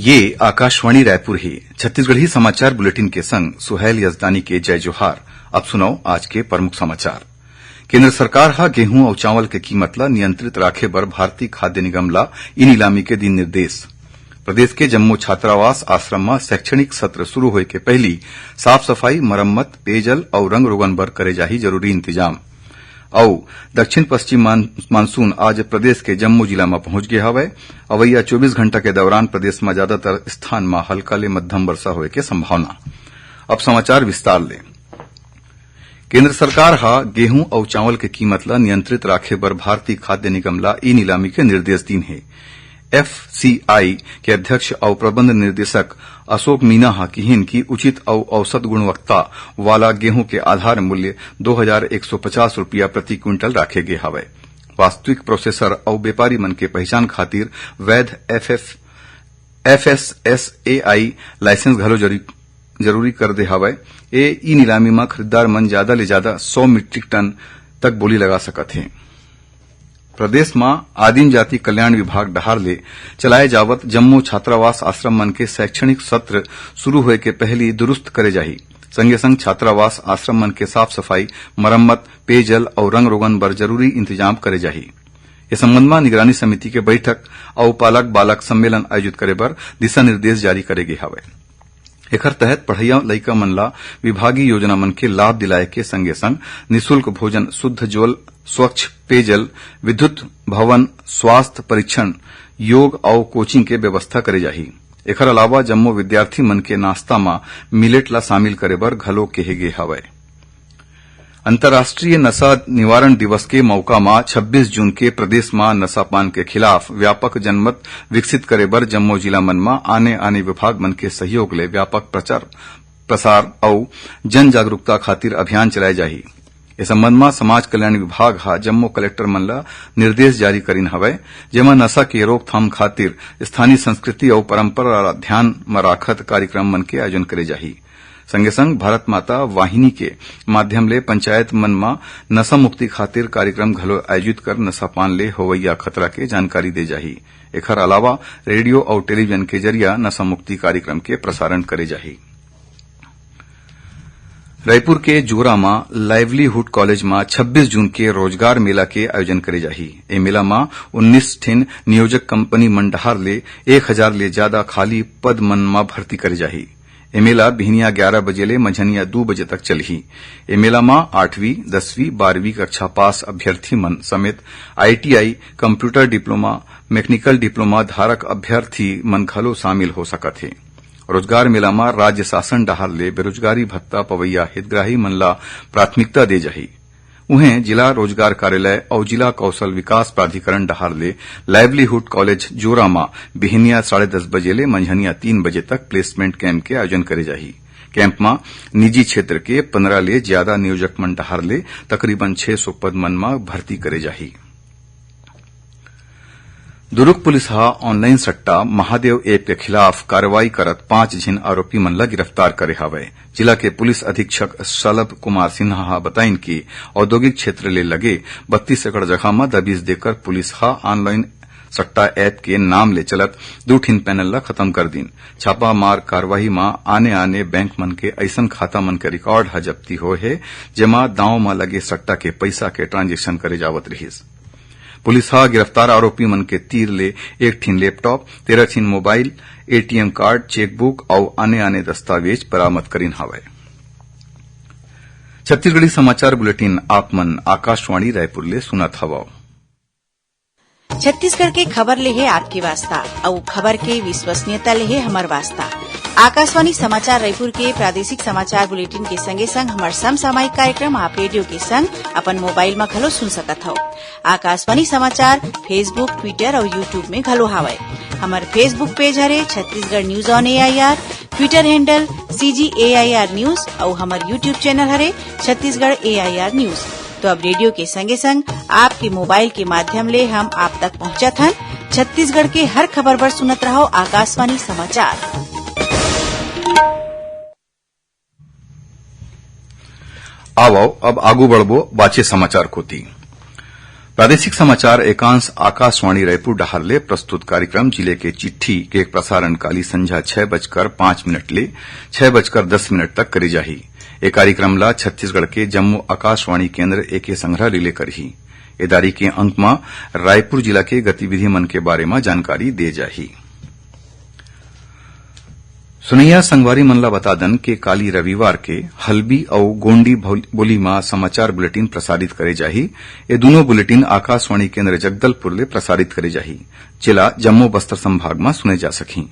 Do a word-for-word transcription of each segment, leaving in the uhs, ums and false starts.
ये आकाशवाणी रायपुर हे। छत्तीसगढ़ी समाचार बुलेटिन के संग सुहैल यजदानी के जय जोहार। अब सुनव आज के प्रमुख समाचार। केंद्र सरकार ह गेहूं अउ चावल के कीमत ल नियंत्रित राखे बर भारतीय खाद्य निगम ल ई नीलामी के दिन निर्देश। प्रदेश के जम्मो छात्रावास आश्रम म शैक्षणिक सत्र शुरू होए के पहिली साफ सफाई, मरम्मत, पेयजल अउ रंग रोगन बर करे जाही जरूरी इंतजाम। अउ दक्षिण पश्चिम मान-, मानसून आज प्रदेश के जम्मो जिला म पहुंच गे हवय। अवइया चौबीस घंटा के दौरान प्रदेश म ज्यादातर स्थान म हल्का ले मध्यम वर्षा होए के संभावना। अब समाचार विस्तार ले। केंद्र सरकार ह गेहूं अउ चावल के कीमत ल नियंत्रित राखे बर भारतीय खाद्य निगम ल ई नीलामी के निर्देश दीन हे। एफसीआई के अध्यक्ष अउ प्रबंध निर्देशक अशोक मीना ह किहिन कि उचित अउ औसत गुणवत्ता वाला गेहूं के आधार मूल्य दो हजार एक सौ पचास रुपया प्रति क्विंटल राखे गे हवय। वास्तविक प्रोसेसर अउ व्यापारी मन के पहिचान खातिर वैध एफएफ, एफएसएसएआई लाइसेंस घलो जरी-, जरूरी कर दे हवय। ए ई नीलामी म खरीददार मन ज्यादा ले ज्यादा सौ मीट्रिक टन तक बोली लगा सकत हे। प्रदेश म आदिम जाति कल्याण विभाग डहार ले चलाए जावत जम्मो छात्रावास आश्रम मन के शैक्षणिक सत्र शुरू होए के पहिली दुरुस्त करे जाही। संगे संग छात्रावास आश्रम मन के साफ सफाई, मरम्मत, पेयजल अउ रंग रोगन बर जरूरी इंतजाम करे जाही। ए संबंध म निगरानी समिति के बैठक अउ पालक बालक सम्मेलन आयोजित करे बर दिशा निर्देश जारी करे गे हवय। एखर तहत पढ़इया लइका मन ला विभागीय योजना मन के लाभ दिलाए के संगे संग निशुल्क भोजन, शुद्ध जल, स्वच्छ पेयजल, विद्युत, भवन, स्वास्थ्य परीक्षण, योग अउ कोचिंग के व्यवस्था करे जाही। एखर अलावा जम्मो विद्यार्थी मन के नाश्ता म मिलेट ला शामिल करे बर घलो केहे गे हवय। अंतर्राष्ट्रीय नशा निवारण दिवस के मौका म छब्बीस जून के प्रदेश म नशा पान के खिलाफ व्यापक जनमत विकसित करे बर जम्मो जिला मन म आने-आने विभाग मन के सहयोग ले व्यापक प्रचार प्रसार अउ जन जागरूकता खातिर अभियान चलाए जाही। ए संबंध म समाज कल्याण विभाग ह जम्मो कलेक्टर मन ल निर्देश जारी करिन हवय, जेमा नशा के रोकथाम खातिर स्थानीय संस्कृति अउ परंपरा ल ध्यान म राखत कार्यक्रम मन के आयोजन करे जाही। संगे संग भारत माता वाहिनी के माध्यम ले पंचायत मन म नशा मुक्ति खातिर कार्यक्रम घलो आयोजित कर नशा पान ले होवइया खतरा के जानकारी दे जाही। एखर अलावा रेडियो अउ टेलीविजन के जरिया नशा मुक्ति कार्यक्रम के प्रसारण करे जाही। रायपुर के जोरा म लाइवलीहुड कॉलेज म छब्बीस जून के रोजगार मेला के आयोजन करे जाही। ए मेला म उन्नीस ठिन नियोजक कंपनी मन डहार ले एक हजार ले ज्यादा खाली पद मन म भर्ती करे जाही। ए मेला बिहनिया ग्यारा बजे ले मंझनिया दू बजे तक चलही। ए मेला म आठवीं, दसवीं, बारहवीं कक्षा पास अभ्यर्थी मन समेत ITI, computer diploma, mechanical diploma धारक अभ्यर्थी मन घलो शामिल हो सकत हे। रोजगार मेला म राज्य शासन डहार ले बेरोजगारी भत्ता पवइया हितग्राही मन ला प्राथमिकता दे जाही। उहें, जिला रोजगार कार्यालय अउ जिला कौशल विकास प्राधिकरण डहार ले लाइवलीहुड कॉलेज जोरा म बिहनिया साढ़े दस बजे ले मंझनिया तीन बजे तक प्लेसमेंट कैंप के आयोजन करे जाही। कैंप म निजी क्षेत्र के पंद्रह ले ज्यादा नियोजक मन डहार ले तकरीबन छह सौ पद मन म भर्ती करे जाही। दुरूग पुलिस ह ऑनलाइन सट्टा महादेव ऐप के खिलाफ कार्रवाई करत पांच झिन आरोपी मन ल गिरफ्तार करे हावय। जिला के पुलिस अधीक्षक शलभ कुमार सिन्हा ह बताइन कि औद्योगिक क्षेत्र ले लगे बत्तीस एकड़ जगह म दबिश देकर पुलिस ह ऑनलाइन सट्टा ऐप के नाम ले चलत दू ठिन पैनल ल खत्म कर दीन। छापामार कार्रवाई म आने-आने बैंक मन के अइसन खाता मन के रिकॉर्ड ह जब्ती होए हे, जेमा दांव म लगे सट्टा के पइसा के ट्रांजेक्शन करे जावत रिहिस। पुलिस ह गिरफ्तार आरोपी मन के तीर ले एक ठिन लैपटॉप, तेरह ठिन मोबाइल, एटीएम कार्ड, चेकबुक अउ आने-आने दस्तावेज बरामद करिन हावय। छत्तीसगढ़ी समाचार बुलेटिन आप मन आकाशवाणी रायपुर ले सुनत हवव। छत्तीसगढ़ के खबर ले हे आपके वास्ता, अउ खबर के विश्वसनीयता ले हे हमर वास्ता। आकाशवाणी समाचार रायपुर के प्रादेशिक समाचार बुलेटिन के संगे संग हमर समसामयिक कार्यक्रम आप रेडियो के संग अपन मोबाइल म घलो सुन सकत हव। आकाशवाणी समाचार Facebook, Twitter अउ YouTube में घलो हावय। हमर Facebook पेज हरे Chhattisgarh news on AIR, Twitter handle CG AIR news अउ हमर YouTube चैनल हरे छत्तीसगढ़ एआईआर न्यूज। तो अब रेडियो के संगे संग आपके मोबाइल के माध्यम ले हम आप तक पहुंचत हन। छत्तीसगढ़ के हर खबर बर सुनत रहव आकाशवाणी समाचार। आवव, अब आगू बढ़बो बाचे समाचार कोति। प्रादेशिक समाचार एकांश आकाशवाणी रायपुर डहार ले प्रस्तुत कार्यक्रम जिले के चिट्ठी के प्रसारण काली संझा छह बजकर पाँच मिनट ले छह बजकर दस मिनट तक करे जाही। ए कार्यक्रम ला छत्तीसगढ़ के जम्मो आकाशवाणी केंद्र एके संघरा रिले करही। ए दारी के अंक म रायपुर जिला के गतिविधि मन के बारे म जानकारी दे जाही। सुनैया संगवारी मन ला बता दन के काली रविवार के हल्बी अउ गोंडी भोल-, बोली म समाचार बुलेटिन प्रसारित करे जाही। ए दुनो बुलेटिन आकाशवाणी केंद्र जगदलपुर ले प्रसारित करे जाही, जेला जम्मो बस्तर संभाग म सुने जा सकही।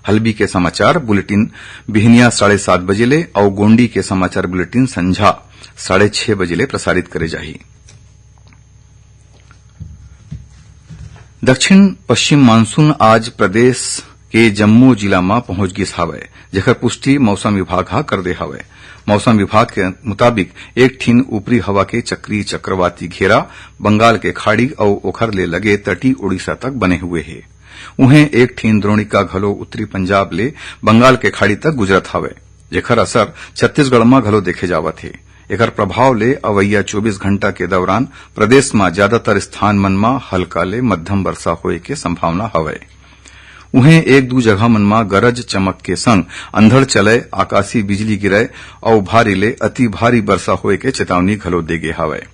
हल्बी के समाचार बुलेटिन बिहनिया साढ़े सात बजे ले अउ गोंडी के समाचार बुलेटिन संझा साढ़े छह बजे ले प्रसारित करे जाही। दक्षिण पश्चिम मानसून आज प्रदेश के जम्मो जिला म पहुंच गिस हावय, जेकर पुष्टि मौसम विभाग ह कर दे हावय। मौसम विभाग के मुताबिक एक ठिन ऊपरी हवा के चक्रीय चक्रवाती घेरा बंगाल के खाड़ी अउ ओखर ले लगे तटीय उड़ीसा तक बने हुए हे। उहें, एक ठिन द्रोणिका घलो उत्तरी पंजाब ले बंगाल के खाड़ी तक गुजरत हावय, जेकर असर छत्तीसगढ़ म घलो देखे जावत हे। एकर प्रभाव ले अवइया चौबीस घंटा के दौरान प्रदेश म ज्यादातर स्थान मन म हल्का ले मध्यम वर्षा होए के संभावना हवय। उहें, एक दू जगह मन म गरज चमक के संग अंधड़ चलय, आकाशीय बिजली गिरय अउ भारी ले अति भारी वर्षा होए के चेतावनी घलो दे गे हवय।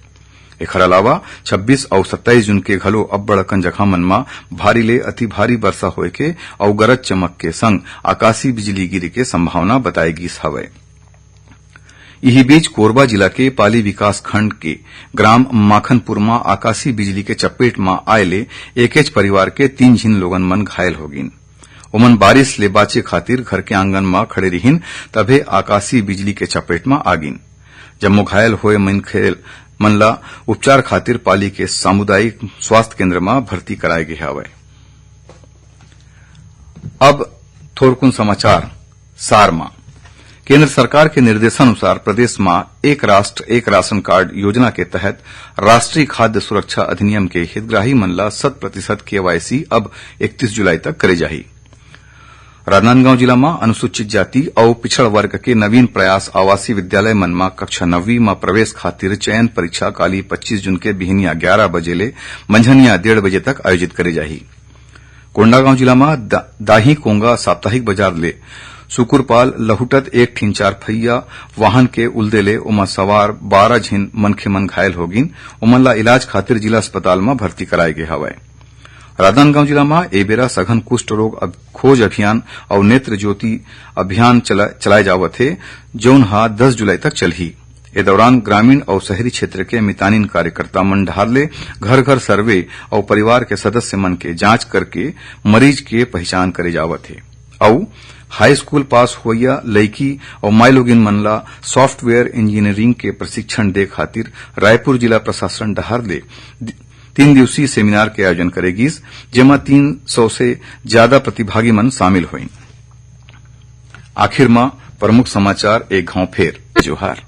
एखर अलावा छब्बीस अउ सत्ताईस जून के घलो अब्बड़ अकन जगह मन म भारी ले अति भारी वर्षा होए के अउ गरज चमक के संग आकाशीय बिजली गिरे के संभावना बताए गिस हवय। इही बीच, कोरबा जिला के पाली विकास खंड के ग्राम माखनपुर म आकाशीय बिजली के चपेट म आए ले एकेच परिवार के तीन झिन लोगन मन घायल हो गिन। ओमन बारिश ले बाचे खातिर घर के आंगन म खड़े रिहिन, तभे आकाशीय बिजली के चपेट म आ गिन। जम्मो घायल होए मनखे मन ला उपचार खातिर पाली के सामुदायिक स्वास्थ्य केंद्र म भर्ती कराए गे हवय। अब थोरकुन समाचार सार म। केंद्र सरकार के निर्देशानुसार प्रदेश म एक राष्ट्र एक राशन कार्ड योजना के तहत राष्ट्रीय खाद्य सुरक्षा अधिनियम के हितग्राही मन ला शत प्रतिशत केवाईसी अब इकतीस जुलाई तक करे जाही। राजनांदगांव जिला म अनुसूचित जाति अउ पिछड़ वर्ग के नवीन प्रयास आवासीय विद्यालय मन म कक्षा नवीं म प्रवेश खातिर चयन परीक्षा काली पच्चीस जून के बिहनिया ग्यारह बजे ले मंझनिया डेढ़ बजे तक आयोजित करे जाही। कोंडागांव जिला म दा-, दाही कोंगा साप्ताहिक बाजार ले सुकुरपाल लहुटत एक ठिन चारपहिया वाहन के उलदे ले ओमा सवार बारह झिन मनखे मन घायल हो गिन। ओमन ला इलाज खातिर जिला अस्पताल म भर्ती कराए गे हवय। राजनांदगांव जिला म ए बेरा सघन कुष्ठ रोग अब-, खोज अभियान अउ नेत्र ज्योति अभियान चला-, चलाए जावत हे, जउन ह दस जुलाई तक चलही। ए दौरान ग्रामीण अउ शहरी क्षेत्र के मितानिन कार्यकर्ता मन डहार ले घर-घर सर्वे अउ परिवार के सदस्य मन के जांच करके मरीज के पहिचान करे जावत हे। अउ हाई स्कूल पास होवइया लइकी अउ माईलोगिन मन ला सॉफ्टवेयर इंजीनियरिंग के प्रशिक्षण दे खातिर रायपुर जिला प्रशासन डहार ले दि-, तीन दिवसीय सेमिनार के आयोजन करे गिस, जेमा तीन सौ से ज्यादा प्रतिभागी मन शामिल होइन। आखिर म प्रमुख समाचार एक घांव फेर। जोहार।